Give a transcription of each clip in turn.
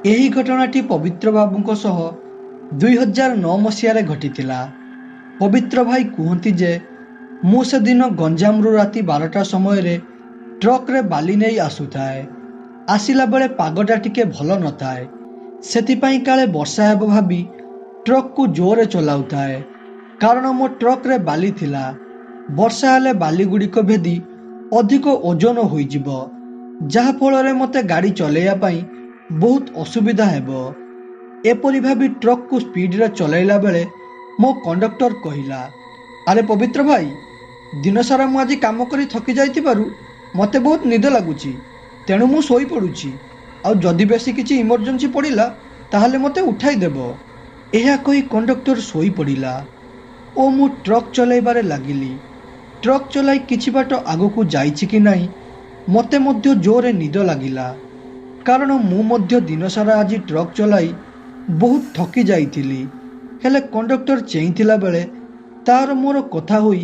ଏହି ଘଟଣାଟି ପବିତ୍ର ବାବୁଙ୍କ ସହ 2009 ମସିହାରେ ଘଟିଥିଲା। ପବିତ୍ର ଭାଇ କୁହନ୍ତି ଯେ ମୁଁ ସେଦିନ ଗଞ୍ଜାମରୁ ରାତି 12ଟା ସମୟରେ ଟ୍ରକରେ ବାଲି ନେଇ ଆସୁଥାଏ। ଆସିଲା ବେଳେ ପାଗଟା ଟିକେ ଭଲ ନଥାଏ, ସେଥିପାଇଁ କାଳେ ବର୍ଷା ହେବ ଭାବି ଟ୍ରକକୁ ଜୋରରେ ଚଲାଉଥାଏ। କାରଣ ମୋ ଟ୍ରକରେ ବାଲି ଥିଲା, ବର୍ଷା ହେଲେ ବାଲି ଗୁଡ଼ିକ ଭେଦି ଅଧିକ ଓଜନ ହୋଇଯିବ, ଯାହାଫଳରେ ମୋତେ ଗାଡ଼ି ଚଲାଇବା ପାଇଁ ବହୁତ ଅସୁବିଧା ହେବ। ଏପରି ଭାବି ଟ୍ରକକୁ ସ୍ପିଡ଼ରେ ଚଲାଇଲା ବେଳେ ମୋ କଣ୍ଡକ୍ଟର କହିଲା, ଆରେ ପବିତ୍ର ଭାଇ, ଦିନସାରା ମୁଁ ଆଜି କାମ କରି ଥକି ଯାଇଥିବାରୁ ମୋତେ ବହୁତ ନିଦ ଲାଗୁଛି, ତେଣୁ ମୁଁ ଶୋଇପଡ଼ୁଛି। ଆଉ ଯଦି ବେଶୀ କିଛି ଇମର୍ଜେନ୍ସି ପଡ଼ିଲା ତାହେଲେ ମୋତେ ଉଠାଇ ଦେବ। ଏହା କହି କଣ୍ଡକ୍ଟର ଶୋଇପଡ଼ିଲା ଓ ମୁଁ ଟ୍ରକ୍ ଚଲାଇବାରେ ଲାଗିଲି। ଟ୍ରକ୍ ଚଲାଇ କିଛି ବାଟ ଆଗକୁ ଯାଇଛି କି ନାହିଁ, ମୋତେ ମଧ୍ୟ ଜୋରରେ ନିଦ ଲାଗିଲା। କାରଣ ମୁଁ ମଧ୍ୟ ଦିନସାରା ଆଜି ଟ୍ରକ୍ ଚଲାଇ ବହୁତ ଥକି ଯାଇଥିଲି। ହେଲେ କଣ୍ଡକ୍ଟର ଚେଇଁଥିଲା ବେଳେ ତାର ମୋର କଥା ହୋଇ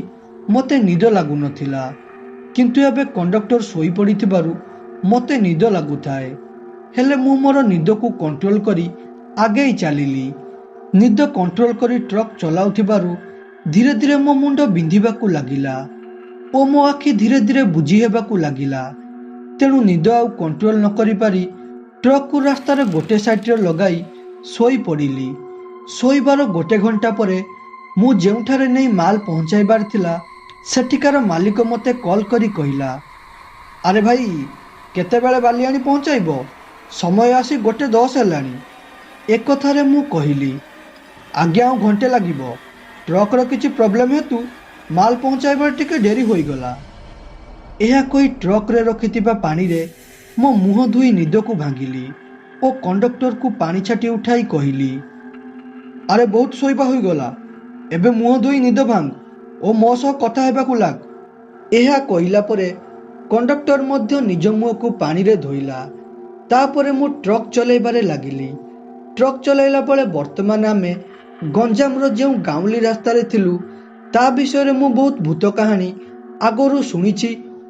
ମୋତେ ନିଦ ଲାଗୁନଥିଲା, କିନ୍ତୁ ଏବେ କଣ୍ଡକ୍ଟର ଶୋଇପଡ଼ିଥିବାରୁ ମୋତେ ନିଦ ଲାଗୁଥାଏ। ହେଲେ ମୁଁ ମୋର ନିଦକୁ କଣ୍ଟ୍ରୋଲ କରି ଆଗେଇ ଚାଲିଲି। ନିଦ କଣ୍ଟ୍ରୋଲ କରି ଟ୍ରକ୍ ଚଲାଉଥିବାରୁ ଧୀରେ ଧୀରେ ମୋ ମୁଣ୍ଡ ବିନ୍ଧିବାକୁ ଲାଗିଲା ଓ ମୋ ଆଖି ଧୀରେ ଧୀରେ ବୁଜି ହେବାକୁ ଲାଗିଲା। ତେଣୁ ନିଦ ଆଉ କଣ୍ଟ୍ରୋଲ ନ କରିପାରି ଟ୍ରକକୁ ରାସ୍ତାରେ ଗୋଟେ ସାଇଡ଼ରେ ଲଗାଇ ଶୋଇପଡ଼ିଲି। ଶୋଇବାର ଗୋଟେ ଘଣ୍ଟା ପରେ ମୁଁ ଯେଉଁଠାରେ ନେଇ ମାଲ ପହଞ୍ଚାଇବାର ଥିଲା, ସେଠିକାର ମାଲିକ ମୋତେ କଲ୍ କରି କହିଲା, ଆରେ ଭାଇ, କେତେବେଳେ ବାଲି ଆଣି ପହଞ୍ଚାଇବ? ସମୟ ଆସି 1:10 ହେଲାଣି। ଏକଥାରେ ମୁଁ କହିଲି, ଆଜ୍ଞା ଆଉ ଘଣ୍ଟେ ଲାଗିବ, ଟ୍ରକର କିଛି ପ୍ରୋବ୍ଲେମ୍ ହେତୁ ମାଲ ପହଞ୍ଚାଇବାରେ ଟିକେ ଡେରି ହୋଇଗଲା। ଏହା କହି ଟ୍ରକରେ ରଖିଥିବା ପାଣିରେ ମୋ ମୁହଁ ଧୋଇ ନିଦକୁ ଭାଙ୍ଗିଲି ଓ କଣ୍ଡକ୍ଟରକୁ ପାଣି ଛାଟି ଉଠାଇ କହିଲି, ଆରେ ବହୁତ ଶୋଇବା ହୋଇଗଲା, ଏବେ ମୁହଁ ଧୋଇ ନିଦ ଭାଙ୍ଗ ଓ ମୋ ସହ କଥା ହେବାକୁ ଲାଗ। ଏହା କହିଲା ପରେ କଣ୍ଡକ୍ଟର ମଧ୍ୟ ନିଜ ମୁହଁକୁ ପାଣିରେ ଧୋଇଲା। ତାପରେ ମୁଁ ଟ୍ରକ୍ ଚଲାଇବାରେ ଲାଗିଲି। ଟ୍ରକ୍ ଚଲାଇଲା ବେଳେ ବର୍ତ୍ତମାନ ଆମେ ଗଞ୍ଜାମର ଯେଉଁ ଗାଉଁଲି ରାସ୍ତାରେ ଥିଲୁ, ତା ବିଷୟରେ ମୁଁ ବହୁତ ଭୂତ କାହାଣୀ ଆଗରୁ ଶୁଣିଛି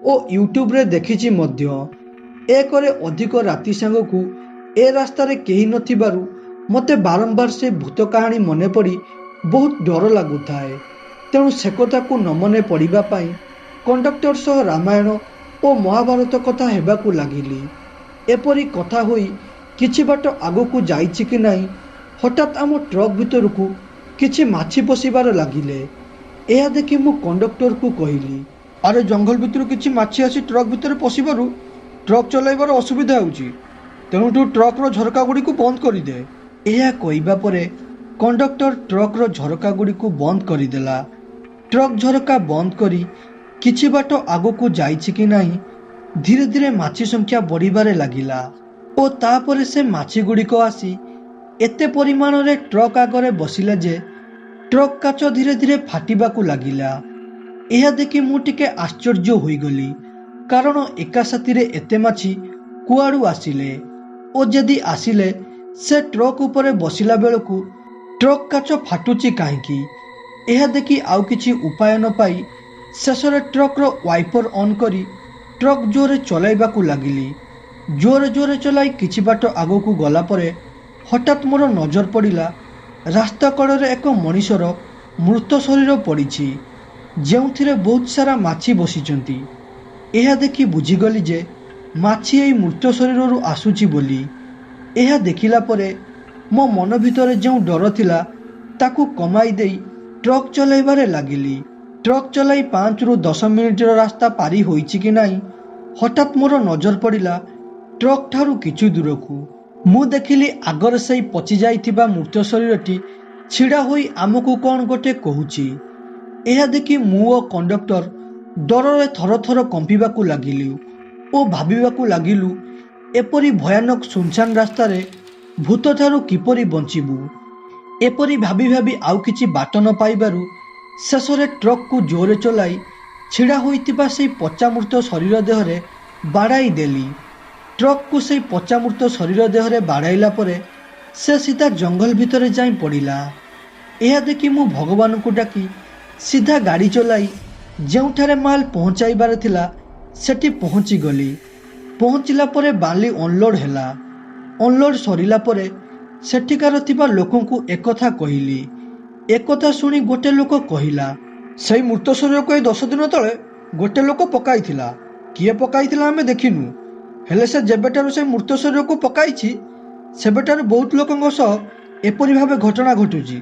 ଓ ୟୁଟ୍ୟୁବରେ ଦେଖିଛି ମଧ୍ୟ। ଏକରେ ଅଧିକ ରାତି ସାଙ୍ଗକୁ ଏ ରାସ୍ତାରେ କେହି ନଥିବାରୁ ମୋତେ ବାରମ୍ବାର ସେ ଭୂତ କାହାଣୀ ମନେ ପଡ଼ି ବହୁତ ଡର ଲାଗୁଥାଏ। ତେଣୁ ସେ କଥାକୁ ନ ମନେ ପଡ଼ିବା ପାଇଁ କଣ୍ଡକ୍ଟର ସହ ରାମାୟଣ ଓ ମହାଭାରତ କଥା ହେବାକୁ ଲାଗିଲି। ଏପରି କଥା ହୋଇ କିଛି ବାଟ ଆଗକୁ ଯାଇଛି କି ନାହିଁ, ହଠାତ୍ ଆମ ଟ୍ରକ୍ ଭିତରକୁ କିଛି ମାଛି ପଶିବାର ଲାଗିଲେ। ଏହା ଦେଖି ମୁଁ କଣ୍ଡକ୍ଟରକୁ କହିଲି, ଆରେ ଜଙ୍ଗଲ ଭିତରୁ କିଛି ମାଛି ଆସି ଟ୍ରକ୍ ଭିତରେ ପଶିବାରୁ ଟ୍ରକ୍ ଚଲାଇବାର ଅସୁବିଧା ହେଉଛି, ତେଣୁ ତୁ ଟ୍ରକ୍ର ଝରକା ଗୁଡ଼ିକୁ ବନ୍ଦ କରିଦେ। ଏହା କହିବା ପରେ କଣ୍ଡକ୍ଟର ଟ୍ରକ୍ର ଝରକା ଗୁଡ଼ିକୁ ବନ୍ଦ କରିଦେଲା। ଟ୍ରକ୍ ଝରକା ବନ୍ଦ କରି କିଛି ବାଟ ଆଗକୁ ଯାଇଛି କି ନାହିଁ, ଧୀରେ ଧୀରେ ମାଛି ସଂଖ୍ୟା ବଢ଼ିବାରେ ଲାଗିଲା ଓ ତାପରେ ସେ ମାଛି ଗୁଡ଼ିକ ଆସି ଏତେ ପରିମାଣରେ ଟ୍ରକ୍ ଆଗରେ ବସିଲେ ଯେ ଟ୍ରକ୍ କାଚ ଧୀରେ ଧୀରେ ଫାଟିବାକୁ ଲାଗିଲା। ଏହା ଦେଖି ମୁଁ ଟିକେ ଆଶ୍ଚର୍ଯ୍ୟ ହୋଇଗଲି, କାରଣ ଏକା ସାଥିରେ ଏତେ ମାଛି କୁଆଡ଼ୁ ଆସିଲେ ଓ ଯଦି ଆସିଲେ ସେ ଟ୍ରକ୍ ଉପରେ ବସିଲା ବେଳକୁ ଟ୍ରକ୍ କାଚ ଫାଟୁଛି କାହିଁକି? ଏହା ଦେଖି ଆଉ କିଛି ଉପାୟ ନ ପାଇ ଶେଷରେ ଟ୍ରକ୍ର ୱାଇପର ଅନ୍ କରି ଟ୍ରକ୍ ଜୋରରେ ଚଲାଇବାକୁ ଲାଗିଲି। ଜୋରେ ଜୋରେ ଚଲାଇ କିଛି ବାଟ ଆଗକୁ ଗଲା ପରେ ହଠାତ୍ ମୋର ନଜର ପଡ଼ିଲା, ରାସ୍ତା କଡ଼ରେ ଏକ ମଣିଷର ମୃତ ଶରୀର ପଡ଼ିଛି, ଯେଉଁଥିରେ ବହୁତ ସାରା ମାଛି ବସିଛନ୍ତି। ଏହା ଦେଖି ବୁଝିଗଲି ଯେ ମାଛି ଏଇ ମୃତ ଶରୀରରୁ ଆସୁଛି ବୋଲି। ଏହା ଦେଖିଲା ପରେ ମୋ ମନ ଭିତରେ ଯେଉଁ ଡର ଥିଲା ତାକୁ କମାଇ ଦେଇ ଟ୍ରକ୍ ଚଲାଇବାରେ ଲାଗିଲି। ଟ୍ରକ୍ ଚଲାଇ 5ରୁ 10 ମିନିଟର ରାସ୍ତା ପାରି ହୋଇଛି କି ନାହିଁ, ହଠାତ୍ ମୋର ନଜର ପଡ଼ିଲା ଟ୍ରକ୍ ଠାରୁ କିଛି ଦୂରକୁ। ମୁଁ ଦେଖିଲି ଆଗରେ ସେଇ ପଚି ଯାଇଥିବା ମୃତ ଶରୀରଟି ଛିଡ଼ା ହୋଇ ଆମକୁ କ'ଣ ଗୋଟେ କହୁଛି। ଏହା ଦେଖି ମୁଁ ଓ କଣ୍ଡକ୍ଟର ଡରରେ ଥର ଥର କମ୍ପିବାକୁ ଲାଗିଲୁ ଓ ଭାବିବାକୁ ଲାଗିଲୁ, ଏପରି ଭୟାନକ ସୁନସାନ ରାସ୍ତାରେ ଭୂତଠାରୁ କିପରି ବଞ୍ଚିବୁ? ଏପରି ଭାବି ଭାବି ଆଉ କିଛି ବାଟ ନ ପାଇବାରୁ ଶେଷରେ ଟ୍ରକ୍କୁ ଜୋରରେ ଚଲାଇ ଛିଡ଼ା ହୋଇଥିବା ସେଇ ପଚା ମୃତ ଶରୀର ଦେହରେ ବାଡ଼ାଇ ଦେଲି। ଟ୍ରକ୍କୁ ସେଇ ପଚା ମୃତ ଶରୀର ଦେହରେ ବାଡ଼ାଇଲା ପରେ ସେ ସିଧା ଜଙ୍ଗଲ ଭିତରେ ଯାଇ ପଡ଼ିଲା। ଏହା ଦେଖି ମୁଁ ଭଗବାନଙ୍କୁ ଡାକି ସିଧା ଗାଡ଼ି ଚଲାଇ ଯେଉଁଠାରେ ମାଲ ପହଞ୍ଚାଇବାର ଥିଲା ସେଠି ପହଞ୍ଚିଗଲି। ପହଞ୍ଚିଲା ପରେ ବାଲି ଅନଲୋଡ଼ ହେଲା। ଅନଲୋଡ଼ ସରିଲା ପରେ ସେଠିକାର ଥିବା ଲୋକଙ୍କୁ ଏକଥା କହିଲି। ଏକଥା ଶୁଣି ଗୋଟେ ଲୋକ କହିଲା, ସେଇ ମୃତ ଶରୀରକୁ ଏଇ 10 ଦିନ ତଳେ ଗୋଟେ ଲୋକ ପକାଇଥିଲା। କିଏ ପକାଇଥିଲା ଆମେ ଦେଖିନୁ, ହେଲେ ସେ ଯେବେଠାରୁ ସେ ମୃତ ଶରୀରକୁ ପକାଇଛି ସେବେଠାରୁ ବହୁତ ଲୋକଙ୍କ ସହ ଏପରି ଭାବେ ଘଟଣା ଘଟୁଛି।